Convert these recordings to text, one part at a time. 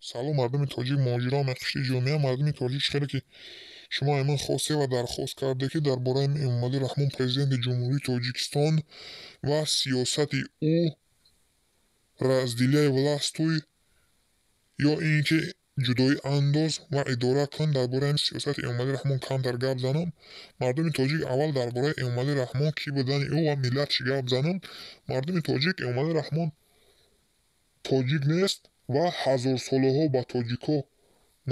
Салом, мардуми тоҷик, муҳоҷирон, меқишти ҷомеа. Мардуми тоҷик, хеле ки шумо айман хосте ва дархост карде, ки дар бораи Эмомалӣ Раҳмон, президенти Ҷумҳурии Тоҷикистон, ва сиёсати ӯ «разделяй властвуй» ё ин ки ҷудоӣ андоз ва идора кун, дар бораи ҳамин сиёсати Эмомалӣ Раҳмон камтар гап занам. Мардуми тоҷик, аввал дар бораи Эмомалӣ Раҳмон, кӣ будани ӯ ва миллаташ гап занам. Мардуми тоҷик, Эмомалӣ Раҳмон тоҷик нест ва ҳазорсолаҳо ба тоҷикҳо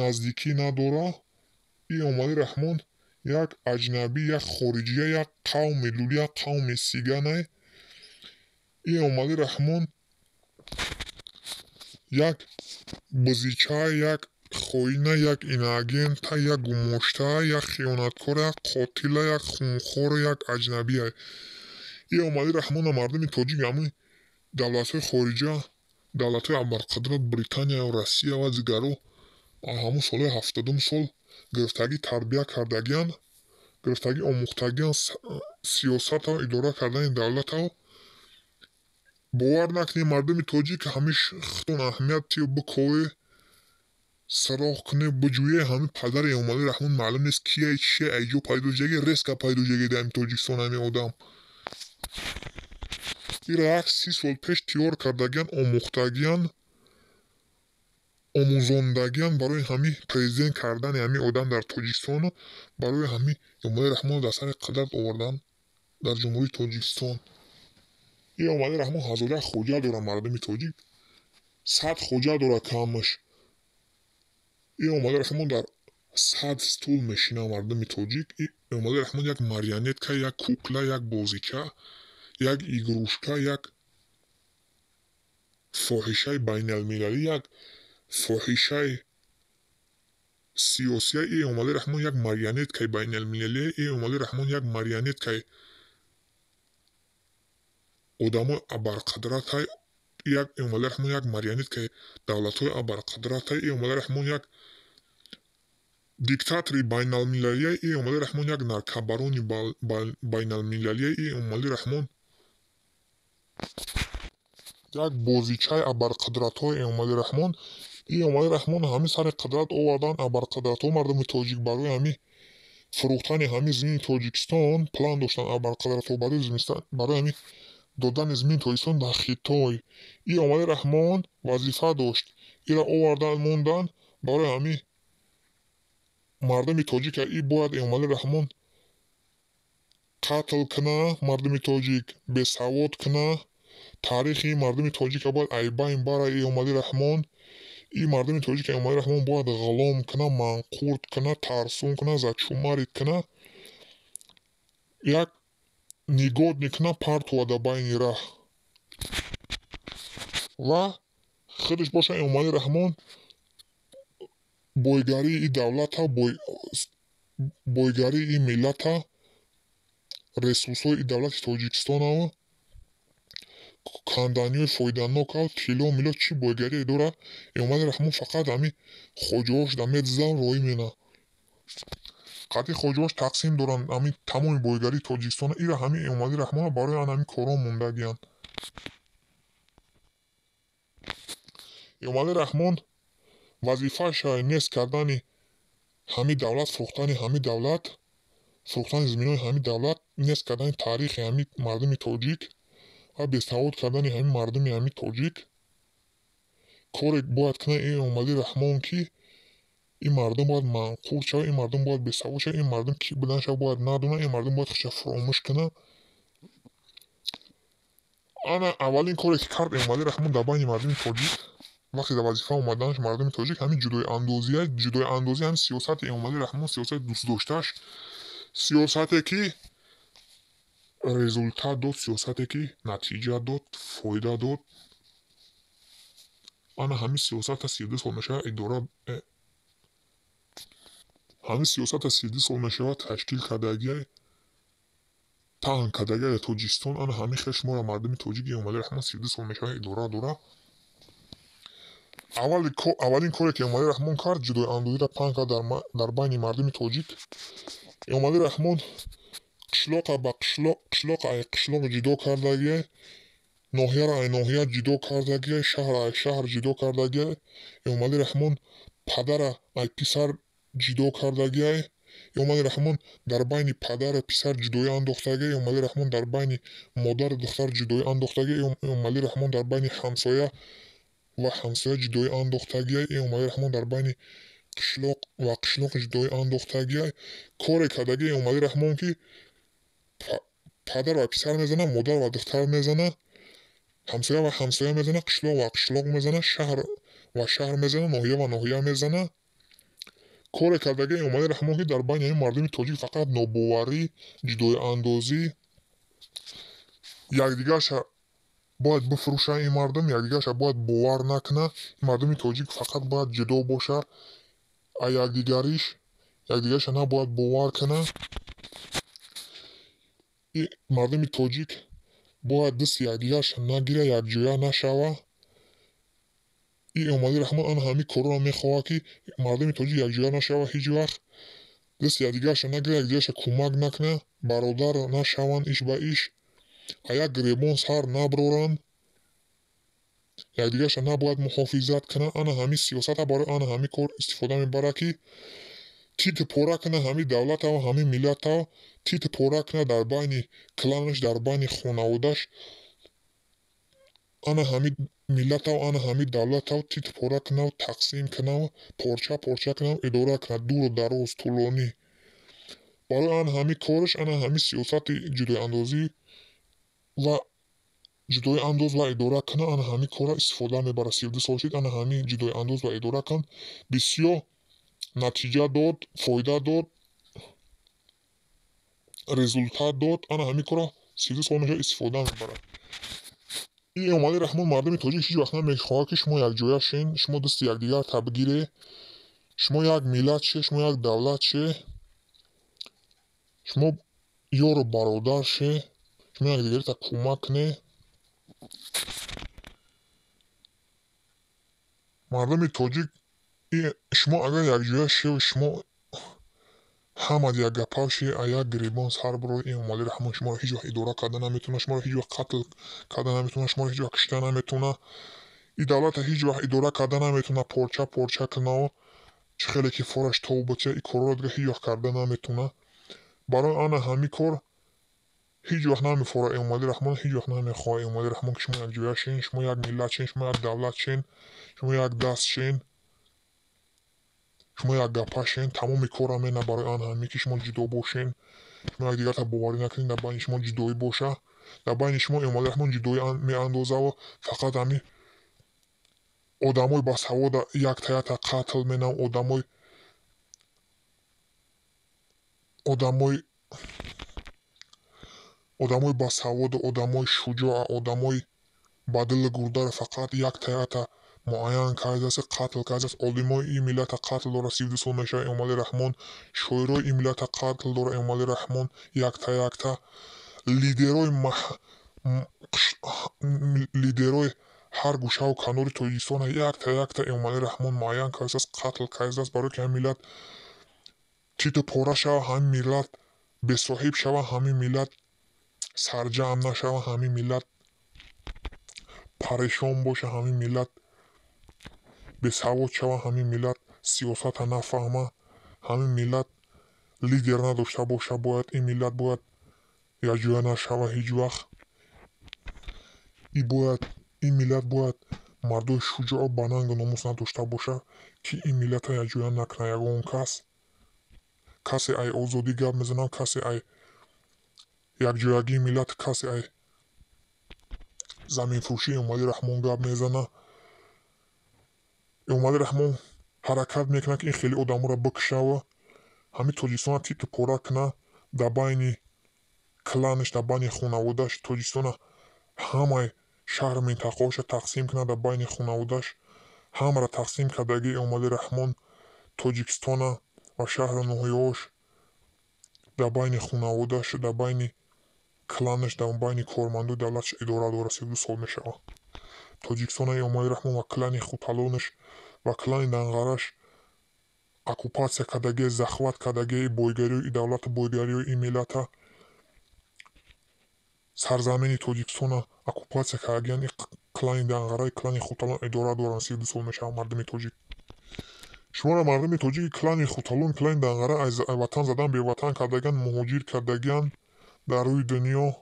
наздикӣ надорад. Эмомалӣ Раҳмон як аҷнабӣ, як хориҷия, як қавми лулӣ, як қавми сиганай. Эмомалӣ Раҳмон як бузича, як хоина, як иноагента, як гумошта, як хиёнаткор, як қотила, як хунхор, як аҷнабия. Эмомалӣ Раҳмона мардуми тоҷик ҳамин давлатҳои хориҷа, давлатҳои абарқудрат, Британия, Россия ва дигаро ҳамун солҳои 70-ум сол гирифтагӣ, тарбия кардагиан, гирифтагӣ, омӯхтагиан сиёсатро, идора кардани давлатро. Бовар накунед, мардуми тоҷик, ҳамиш худтон аҳамият тиё, бикове, сароғ кунед, биҷӯе. Ҳамин падари Эмомалӣ Раҳмон маълум нест кияй, чия, айҷо пайдо шудаги, резко пайдо шудаги дар Тоҷикистон ҳамин одам. Ира як 30 сол пеш тиёр кардагиан, омӯхтагиан, омӯзондагиан барои ҳамин президент кардани ҳамин одам дар Тоҷикистону барои ҳамин Эмомалӣ Раҳмонро дар сари қудрат овардан дар Ҷумҳурии Тоҷикистон. Эмомалӣ Раҳмон ҳазоряк хоҷа дорад, мардуми тоҷик, 100 хоҷа дорад камаш. Эмомалӣ Раҳмон дар 100 стул мешинад, мардуми тоҷик. Эмомалӣ Раҳмон як марионетка, як кукла, як бозича, як игрушка, як фоҳишаи байналмилалӣ, як фоҳишаи сиёсия. Эмомалӣ Раҳмон як марионеткаи байналмилалия. Эмомалӣ Раҳмон як марионеткаи одамои абарқудратай. Як Эмомалӣ Раҳмон як марионеткаи давлатҳои абарқудратай. Эмомалӣ Раҳмон як диктатори байналмилалия. Эмомалӣ Раҳмон як наркобарони байналмилалия. Эмомалӣ Раҳмон як бозичаи абарқудратҳои Эмомалӣ Раҳмон. Эмомалӣ Раҳмон ҳамин сари қудрат овардан абарқудратҳо, мардуми тоҷик, барои ҳамин фурӯхтани ҳамин замини Тоҷикистон план доштанд абарқудратҳо, барои ҳамин додани замини Тоҷикистон дар Хитой. Эмомалӣ Раҳмон вазифа дошт, ира овардан мондан барои ҳамин мардуми тоҷика. И бояд Эмомалӣ Раҳмон қатл куна мардуми тоҷик, бесавод куна, таърихи мардуми тоҷика бояд айбайн бара Эмомалӣ Раҳмон. И мардуми тоҷика Эмомалӣ Раҳмон бояд ғулом куна, манқурт куна, тарсун куна, зачумарит куна, як негодник куна, партова дар байни раҳ. Ва худаш боша Эмомалӣ Раҳмон бойгарии и давлата, бойгарии и миллата, ресурсҳои давлати Тоҷикистонаву канданиҳои фоиданока, тилло милло, чӣ бойгарие дорад Эмомалӣ Раҳмон? Фақат ҳамин хоҷаҳош да медзан, роӣ мена, қатъи хоҷаҳош тақсим доранд ҳамин тамоми бойгарии Тоҷикистона. Ира ҳамин Эмомалӣ Раҳмона барои ан ҳамин корҳо мондагианд. Эмомалӣ Раҳмон вазифааш нест кардани ҳамин давлат, фурӯхтани ҳамин давлат, фурӯхтани заминҳои ҳамин давлат, нест кардани таърихи ҳамин мардуми тоҷик ва бесавод кардани ҳамин мардуми ҳамин тоҷик. Коре бояд кунад Эмомалӣ Раҳмон, ки ин мардум бояд манқур шавад, ин мардум бояд бесавод шавад, ин мардум кӣ буданашро бояд надонад, ин мардум бояд худша фуромӯш кунад. Ана аввалин коре ки кард Эмомалӣ Раҳмон дар байни мардуми тоҷик вақте дар вазифа омаданаш, мардуми тоҷик, ҳамин ҷудоиандозия. Ҷудоиандозӣ ҳамин сиёсати Эмомалӣ Раҳмон, сиёсати дӯстдоштааш, сиёсате ки результат дод, сиёсате ки натиҷа дод, фоида дод. Ана ҳамин сиёсата 32 сол мешавад идора, ҳамин сиёсата 32 сол мешавад ташкил кардагия, паҳн кардагия дар Тоҷикистон. Ана ҳамин хел шуморо, мардуми тоҷик, Эмомалӣ Раҳмон 32 сол мешавад идора дорад. Аввалин коре ки Эмомалӣ Раҳмон кард, ҷудоиандозиро паҳн кард дар байни мардуми тоҷик. Эмомалӣ Раҳмон қишлоқа ба қишлоқ, қишлоқа ай қишлоқ ҷудо кардагия. Ноҳияро ай ноҳия ҷудо кардагиай, шаҳрро ай шаҳр ҷудо кардагиай. Эмомалӣ Раҳмон падара ай писар ҷудо кардагиай. Эмомалӣ Раҳмон дар байни падару писар ҷудоӣ андохтагиай. Эмомалӣ Раҳмон дар байни модару духтар ҷудоӣ андохтагиай. Эмомалӣ Раҳмон дар байни ҳамсоя ва ҳамсоя ҷудоӣ андохтагиай. Эмомалӣ Раҳмон дар байни қишлоқ ва қишлоқ ҷудоӣ андохтагиай. Коре кардагиай Эмомалӣ Раҳмон, ки падар ва писар мезана, модар ва духтар мезана, ҳамсоя ва ҳамсоя мезана, қишлоқ ва қишлоқ мезана, шаҳр ва шаҳр мезана, ноҳия ва ноҳия мезана. Коре кардагиай Эмомалӣ Раҳмон, ки дар байни ҳамин мардуми тоҷик фақат нобоварӣ, ҷудоиандозӣ, якдигарша бояд бифурӯша ин мардум, якдигарша бояд бовар накуна. Ин мардуми тоҷик фақат бояд ҷудо боша а якдигариш, якдигарша набояд бовар куна. Ин мардуми тоҷик бояд дасти якдигарша нагира, якҷоя нашава. Ин Эмомалӣ Раҳмон ана ҳамин корро мехоҳад, ки мардуми тоҷик якҷоя нашава ҳеҷ вақт, дасти якдигарша нагира, якдигарша кӯмак накуна, бародар нашаванд иш ба иш, а як гиребон сар наброранд, якдигарша набояд муҳофизат кунанд. Ана ҳамин сиёсата барои ана ҳамин кор истифода мебарад, ки титу пора кунад ҳамин давлата ва ҳамин миллата, титу пора кунад дар байни кланаш, дар байни хонаводаш, ана ҳамин миллатав, ана ҳамин давлатав титу пора кунав, тақсим кунав, порча порча кунав, идора кунад дуру дароз, тӯлонӣ. Барои ана ҳамин кораш, ана ҳамин сиёсати ҷудоиандозӣ ва ҷудоиандоз ва идора кунад, ана ҳамин корро истифода мебарад. 32 сол шид, ана ҳамин ҷудоиандоз ва идора кун бисёр натиҷа дод, фоида дод, результат дод. Ана ҳамин корро 32 сол мешавад истифода мебарад. Ин Эмомалӣ Раҳмон мардуми тоҷик ҳеҷ вақт намехоҳад, ки шумо якҷоя шен, шумо дасти якдигарта бигиред, шумо як миллат ше, шумо як давлат ше, шумо ёру бародар ше, шумо якдигарита кӯмак кунед. Мардуми тоҷик, шумо агар якҷоя шеву шумо ҳамад якгапа ше, а як гиребон сар бироед, Эмомалӣ Раҳмон шуморо ҳеҷ вақт идора карда наметавонад, шуморо ҳеҷ вақт қатл карда наметавонад, шуморо ҳеҷ вақт кушта наметавонад. Ин давлата ҳеҷ вақт идора карда наметавонад, порча порча кунад, чӣ хеле ки фораш тов бутия, ин корҳоро дига ҳеҷ вақт карда наметавонад. Барои ана ҳамин кор ҳеҷ вақт намефорад Эмомалӣ Раҳмон, ҳеҷ вақт намехоҳад Эмомалӣ Раҳмон, ки шумо якҷоя шен, шумо як миллат шен, шумо як давлат шен, шумо як даст шен, шумо якгапа шен. Тамоми корра мена барои ана ҳамин ки шумо ҷудо бошен, шумо якдигарта боварӣ накунед, дар байни шумо ҷудоӣ боша. Дар байни шумо Эмомалӣ Раҳмон ҷудоӣ меандозаву фақат ҳамин одамои басавода якта якта қатл менам, одамои басаводу, одамои шуҷоа, одамои ба дилу гурдаро фақат якта якта муайян кардааст, қатл кардааст. Олимои ин миллата қатл дорад, 32 сол мешавад Эмомалӣ Раҳмон. Шоирои ин миллата қатл дорад Эмомалӣ Раҳмон, якта якта. Лидерои ҳар гӯшаву канори Тоҷикистона якта якта Эмомалӣ Раҳмон муайян кардааст, қатл кардааст, барое ки ҳамин миллат титу пора шавад, ҳамин миллат бесоҳиб шавад, ҳамин миллат сарҷамъ нашавад, ҳамин миллат парешон бошад, ҳамин миллат бесавод шавад, ҳамин миллат сиёсата нафаҳма, ҳамин миллат лидер надошта боша. Бояд ин миллат бояд якҷоя нашава ҳеҷ вақт. Ин миллат бояд мардои шуҷоъ ба нангу номус надошта боша, ки ин миллата якҷоя накунад ягон кас. Касе ай озодӣ гап мезанад, касе ай якҷоягии миллат, касе ай заминфурӯшии Эмомалӣ Раҳмон гап мезанад. Эмомалӣ Раҳмон ҳаракат мекунад, ки ин хеле одаморо бикушава, ҳамин Тоҷикистонро титу пора кунад, дар байни кланаш, дар байни хонаводааш Тоҷикистона ҳамаи шаҳру минтақаҳоша тақсим кунад, дар байни хонаводааш ҳамаро тақсим кардагии Эмомалӣ Раҳмон Тоҷикистона ва шаҳру ноҳияҳош дар байни хонаводааш, дар байни кланаш, дар байни кормандои давлаташ идора дорад, 32 сол мешавад. Тоҷикистона Эмомалӣ Раҳмон ва клани Хуталонаш ва клани Данғараш оккупатсия кардагие, захват кардагие бойгариҳои давлату бойгариҳои ин миллата. Сарзамини Тоҷикистона оккупатсия кардагиян, клани Данғараи, клани Хуталон идора доранд, 32 сол мешавад мардуми тоҷик. Шуморо мардуми тоҷики клани Хуталон, клани Данғара аз ватан задан, беватан кардагиян, муҳоҷир кардагиян дар рӯи дунё.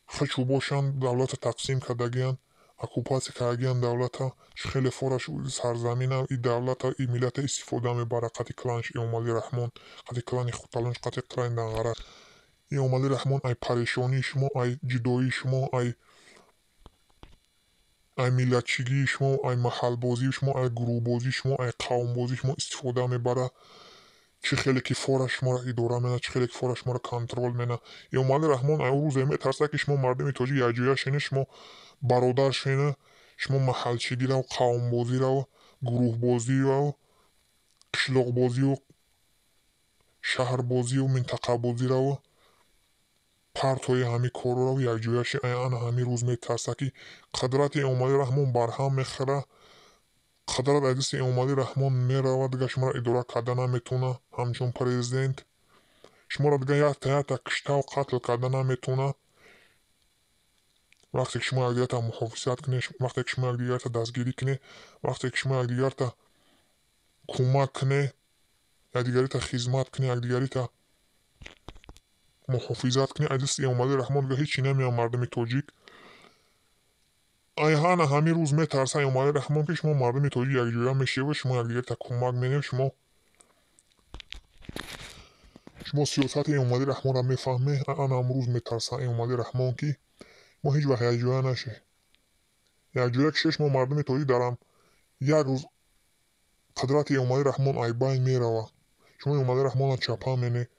Хачу бошанд, давлата тақсим кардагиян, оккупатсия кардагиян давлата. Чӣ хеле фораш сарзамина, и давлата, и миллата истифода мебарад қати кланш Эмомалӣ Раҳмон, қати клани Хуталонш, қати клани Данғара. Эмомалӣ Раҳмон ай парешонии шумо, ай ҷудоии шумо, ай миллатчигии шумо, ай маҳалбозии шумо, ай гурӯҳбозии шумо, ай қавмбозии шумо истифода мебарад. Чӣ хеле ки фора шуморо идора мена, чӣ хеле ки фора шуморо контроль мена. Эмомалӣ Раҳмон ай он рӯзе метарсад, ки шумо мардуми тоҷик якҷоя шена, шумо бародар шена, шумо маҳалчигираву, қавмбозираву, гурӯҳбозираву, қишлоқбозию, шаҳрбозию, минтақабозираву партои ҳамин корро якҷоя ши. Ана ҳамин рӯз метарсад, ки қудрати Эмомалӣ Раҳмон барҳам мехӯрад, қудрат аз дасти Эмомалӣ Раҳмон меравад, дигар шуморо идора карда наметавонад ҳамчун президент. Шуморо дигар якта якта киштаву қатл карда наметавонад. Вақте ки шумо якдигарта муҳофизат кунед, вақте ки шумо якдигарта дастгирӣ кунед, вақте ки шумо якдигарта кӯмак кунед, якдигарита хизмат кунед, якдигарита муҳофизат кунед, аз дасти Эмомалӣ Раҳмон дигар ҳечи намеояд мардуми тоҷик. Ай ҳана ҳамин рӯз метарсад Эмомалӣ Раҳмон, ки шумо мардуми тоҷик якҷоя мешавед, шумо якдигарта кӯмак менед, шумо сиёсати Эмомалӣ Раҳмонро мефаҳмед. Ана ҳамон рӯз метарсад Эмомалӣ Раҳмон, ки мо ҳеҷ вақт якҷоя нашем. Якҷоя ки шумо мардуми тоҷик дарам як рӯз қудрати Эмомалӣ Раҳмон ай байн меравад. Шумо Эмомалӣ Раҳмонро чапа менед.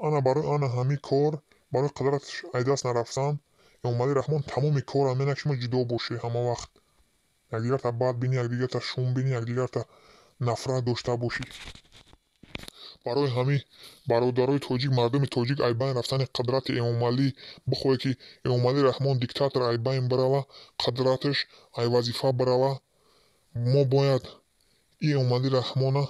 Ана барои ана ҳамин кор, барои қудраташ ай даст нарафтан, Эмомалӣ Раҳмон тамоми корро менад, ки шумо ҷудо бошед ҳама вақт. Якдигарта бад бинӣ, якдигарта шум бинӣ, якдигарта нафрат дошта бошӣ. Барои ҳамин бародарои тоҷик, мардуми тоҷик, ай байн рафтани қудрати Эмомалӣ бихоҳед, ки Эмомалӣ Раҳмон диктатор ай байн бирава, қудраташ ай вазифа бирава, мо бояд и Эмомалӣ Раҳмона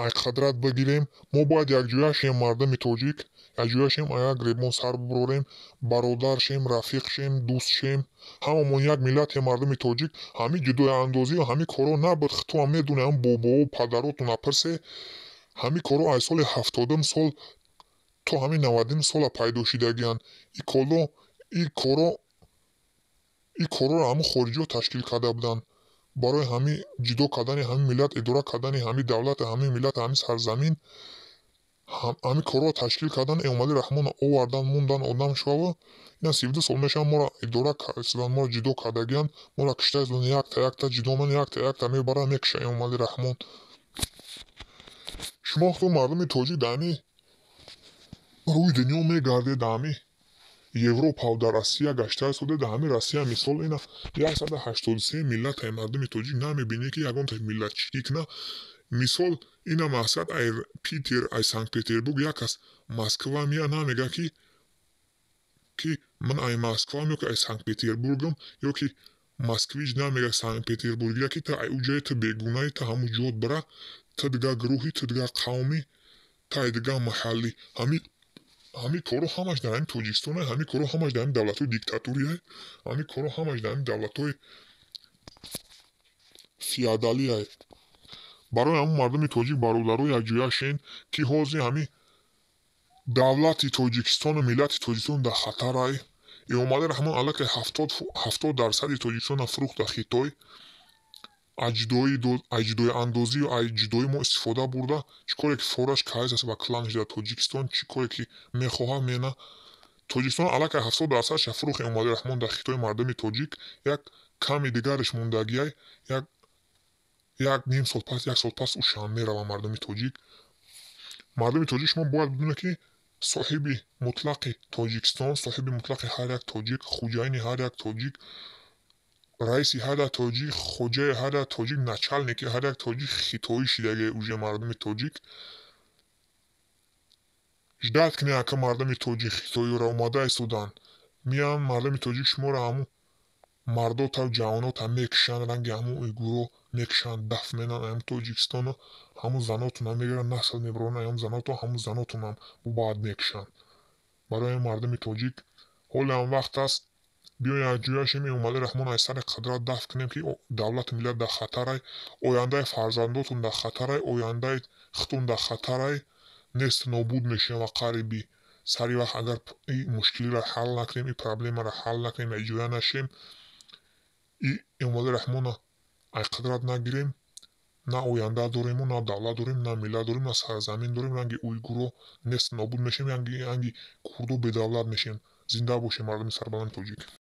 ай қудрат бигирем. Мо бояд якҷоя шем, мардуми тоҷик, якҷоя шем, ай як гребон сар бибарорем, бародар шем, рафиқ шем, дӯст шем. Ҳамамон як миллатем, мардуми тоҷик. Ҳамин ҷудояндозию ҳамин корҳо набуд. Туам медонӣ, ҳам бобоу падаротон напурсе. Ҳамин корҳо аз соли 70-ум сол то ҳамин 90-ум сола пайдо шидагиянд. И корҳоро ҳамун хориҷиҳо ташкил карда буданд. Барои ҳамин ҷудо кардани ҳамин миллат, идора кардани ҳамин давлат, ҳамин миллат, ҳамин сарзамин, ҳамин корҳоро ташкил кардан, Эмомалӣ Раҳмонро овардан, мондан одам шаву. Ина 32 сол мешавад, моро идора карданд, моро ҷудо кардагиянд, моро кишта якта якта ҷудо менад, якта якта мебарад, мекушад Эмомалӣ Раҳмон. Шумо худо мардуми тоҷик дар ҳамин рӯи дунё мегардед, дар ҳамин Европаву дар Россия гашта истода. Дар ҳамин Россия мисол ина 183 миллатаи мардуми тоҷик намебинед, ки ягонта миллатчигӣ кунад. Мисол ина мақсад ай Питер, ай Санкт-Петербург як кас Москва меяд, намегӯяд, ки ман ай Москваам ё ки ай Санкт-Петербургам, ё ки москвич намегӯяд Санкт-Петербургия, ки ту ай ӯ ҷое ту бегунаи, ту ҳамун ҷот бира, ту дигар гурӯҳӣ, ту дигар қавмӣ, ту ай дигар маҳаллӣ. Ҳамин корҳо ҳамаш дар ҳамин Тоҷикистон, ҳамин корҳо ҳамаш дар ҳамин давлатҳои диктатурия, ҳамин корҳо ҳамаш дар ҳамин давлатҳои феодалия. Барои ҳамун мардуми тоҷик, бародаро, якҷоя шен, ки ҳозир ҳамин давлати Тоҷикистону миллати Тоҷикистон дар хатарай. Эмомалӣ Раҳмон аллакай 70% Тоҷикистонро фурӯхт дар Хитой. Аз ҷудоиандозию аз ҷудоӣ мо истифода бурда, чӣ коре ки фораш кайз аст ва кланш дар Тоҷикистон, чӣ коре ки мехоҳад мена. Тоҷикистон аллакай 70%-ша фурӯхт Эмомалӣ Раҳмон дар Хитои, мардуми тоҷик. Як ками дигараш мондагиай, як ним сол пас, як сол пас ӯшам меравад мардуми тоҷик. Мардуми тоҷик, шумо бояд бидонед, ки соҳиби мутлақи Тоҷикистон, соҳиби мутлақи ҳар як тоҷик, хуҷаини ҳар як тоҷик, раиси ҳар як тоҷик, хоҷаи ҳар як тоҷик, начальники ҳар як тоҷик хитоӣ шидагиа уже, мардуми тоҷик. Ждать кунед, ака, мардуми тоҷик хитоиро омода истоданд. Меянд мардуми тоҷик, шуморо ҳамун мардота, ҷавонота мекушанд, ранги ҳамун уйгурҳо мекушанд, даф менанд ҳамин Тоҷикистоно, ҳамун занотонам мегиранд, насл мебаронанд ҳамун занотон, ҳамун занотонам баъд мекушанд. Барои мардуми тоҷик ҳоло ҳам вақт аст, биёем якҷоя шем, Эмомалӣ Раҳмон аз сари қудрат дафт кунем, ки давлату миллат дар хатарай, ояндаи фарзандотон дар хатарай, ояндаи худтон дар хатарай, несту нобуд мешавем ва қариби сари вақт агар ин мушкилиро ҳал накунем, ин проблемаро ҳал накунем, якҷоя нашем, и Эмомалӣ Раҳмонро аз қудрат нагирем, на оянда дорему, на давлат дорем, на миллат дорем, на сарзамин дорем. Ранги уйгуро несту нобуд мешавем, ранги курдо бедавлат мешавем. Зинда бошем, мардуми сарбаланди тоҷик.